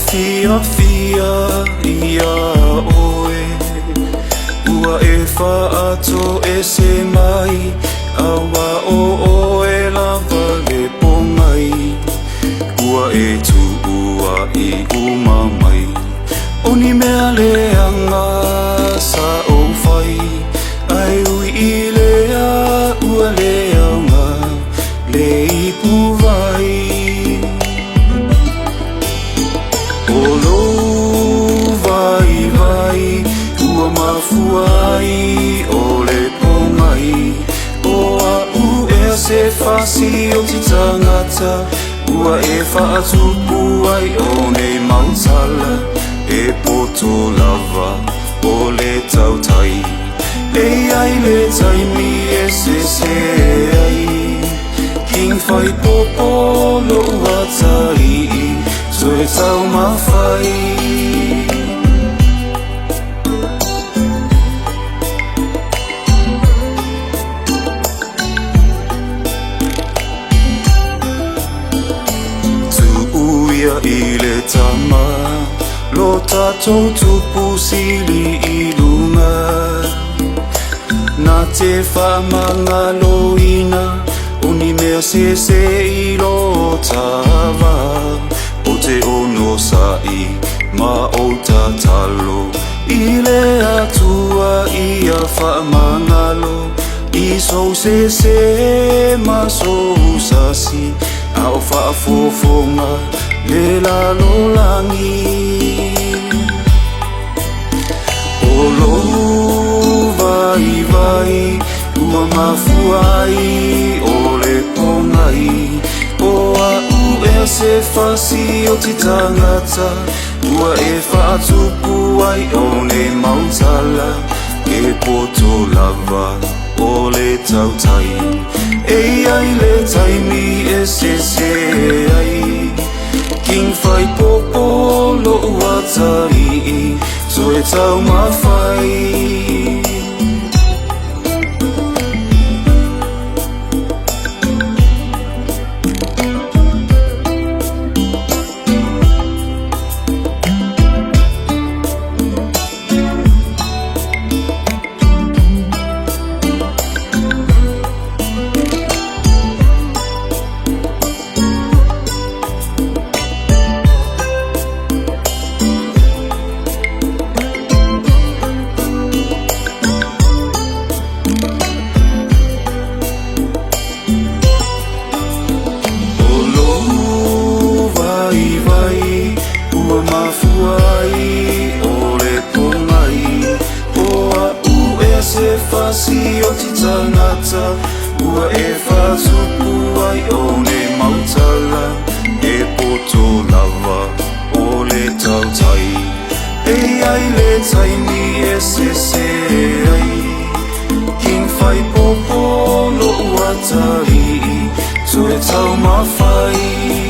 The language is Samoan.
fiafia iā oe. Ua e faatoese mai, auā o oe lava le pogai. Ua e tuuaʻi uma mai, o ni mea leaga sa ou fai, ae ui i lea ua le aoga le ipuvai. O lou vaivai ua mafua ai o le pogai, o a'u ea se fasi o ti tagata ua e faatupu ai o nei mau tala e poto lava o le tautai. E i ai le taimi e sese ai, king fai popo lo'u atalii toe taumafai. Tu'u ia i le tama lo tatou tupu sili i luga, na te faamagaloina o ni mea sese i lo ta va. O te onosaʻi ma ou tatalo i le Atua ia faamagalo i sou sese ma sou sasi, a o faafofoga le lalolagi. O lou vaivai ua mafua ai o le pogai, o a'u ea se fasi o ti tagata ua e faatupu ai o nei mau tala e poto lava o le tautai. E i ai le taimi e sese ai, king fai popo lo'u atalii toe taumafai. O lou vaivai ua mafua ai o le pogai, o a'u ea se fasi o ti tagata ua e faatupu ai o nei mau tala e poto lava o le tautai. E i ai le taimi e sese ai, king fai popo lo'u atalii toe taumafai.